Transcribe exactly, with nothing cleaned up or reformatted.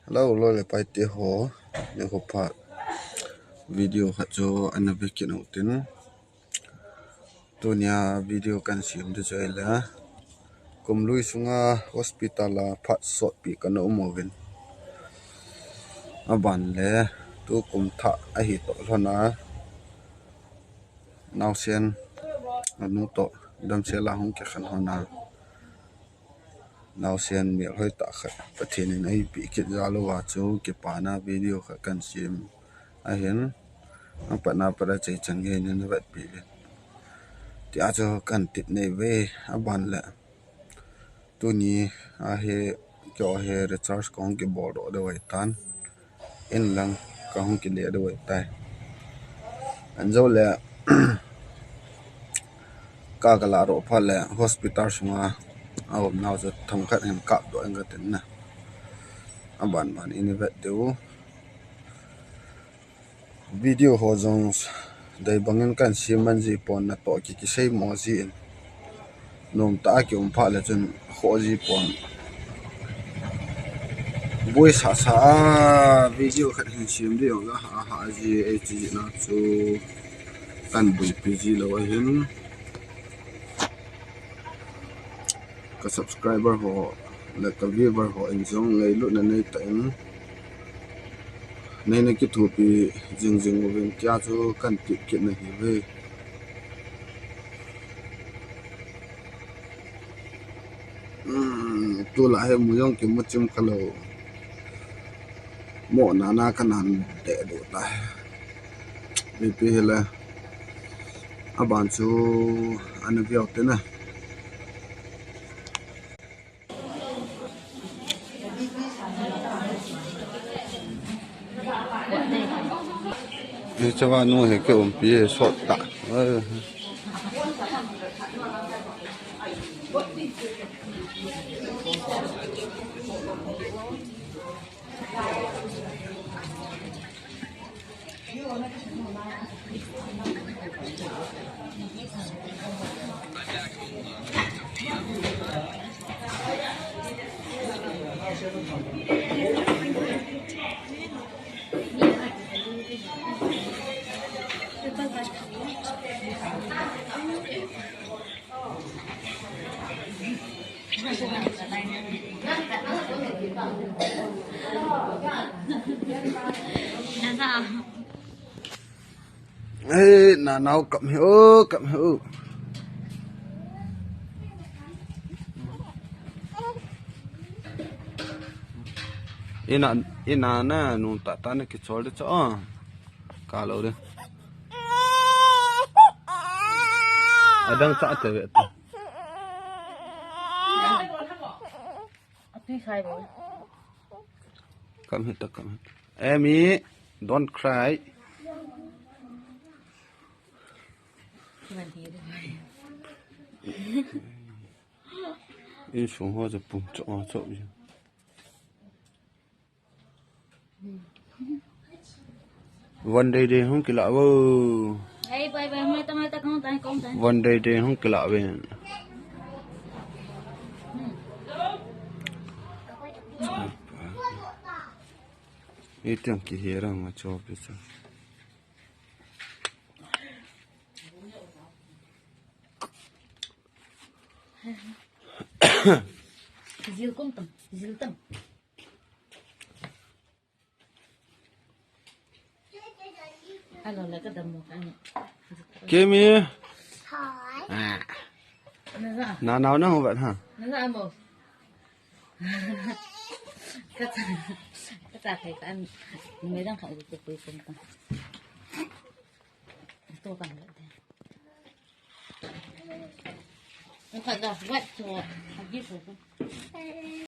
Hello, loi le paite ho, nikho pha video khat chu ana ve kit u tin. Tunia video kan sem di chu ahile, kum lui sunga hospital a phat sotpi kana um uvin. Aban le, tu kum thah ahi toh lhon a, naosen, anu toh, damsel a hung kikhen lhon a. Naosen melhoi tah khat Pathen in eipeh kit jal uva chu kipana video khat kan sem ahin, apatna pat a chai chan gei in na vetpi uvin. Tia chu kan tep nei uve, aban le. Tuni a hi, keiho hi recharge kahung kibol doh diu ahitan. In lang kahung kile diu ahitai. Anjo le, ka kala ro pha le hospital sunga aum nau chu themkhat hin kap doh ing katin na. Aban ban in i vet diu. Video ho jong dei bangin kan sem man ji pon, natoh ki, kisei mo ji in. Nom tah a kium pha le chun kho ji pon. Boi sasa a video khat hin sem di jong la ha ha ji, ei chi na chu kan boipi ji lou ahin. Ka subscriber ho le ka viewer ho in jong ngailutna nei tah in, nei na kithopi jing jing uvin tia chu kan tep kit na hi uve. Hmm, tulai hi mu jong kimu chim kha lou. Mo na na ka nan de do ta. Ipi hile. Aban chu ana veu te na. Ni chawa nu he ke umpi he sot ta. Ei, nanao kap hi o, kap hi o. Ina, ina na nung tata na kichol de cho. Ka lo de. Adang cha te ve ta. Ati sai bo. Come here, come here. Emi, don't cry. Insung ho chu pum cho cho. One day day hung kila wo. Hey, bye bye, hung ta, hung ta, kong ta, kong ta. One day day hung kila ven. Itiang ki hera ma cho pe cha. Zil kum tam, zil tam. Hello, le ka dam mo ka ni. Kimi. Hi. Ah. Na za. Nanao na ho vat ha. Na za mo. Ka cha, ka cha khai ka an. Me dang kha ku ku ku ku. To kan le. Ka da vat to. Agi to.